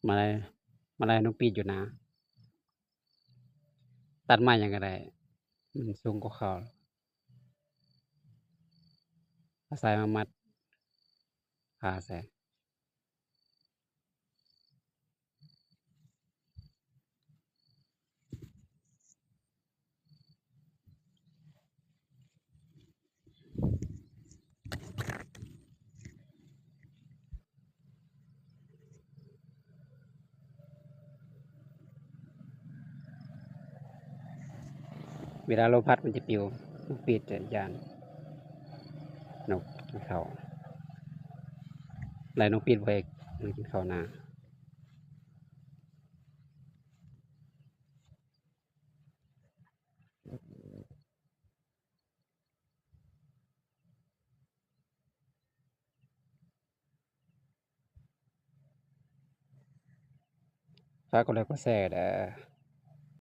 ມາໄລ່ ມາໄລ່ນົກປີດຢູ່ນາ. ຕັດໄມ້ຫຍັງກໍໄດ້ ມັນສູງກວ່າເຂົາ. ເອົາສາຍມາມັດຄາໃສ່. ເວລາລົມພັດມັນຈະປິວ, ນົກປີດຈະຢ້ານນົກກິນເຂົ້າ. ໄລ່ນົກປີດບໍ່ໃຫ້ມັນກິນເຂົ້ານາ. ຝາກກົດໄລກົດແຊເດີ້.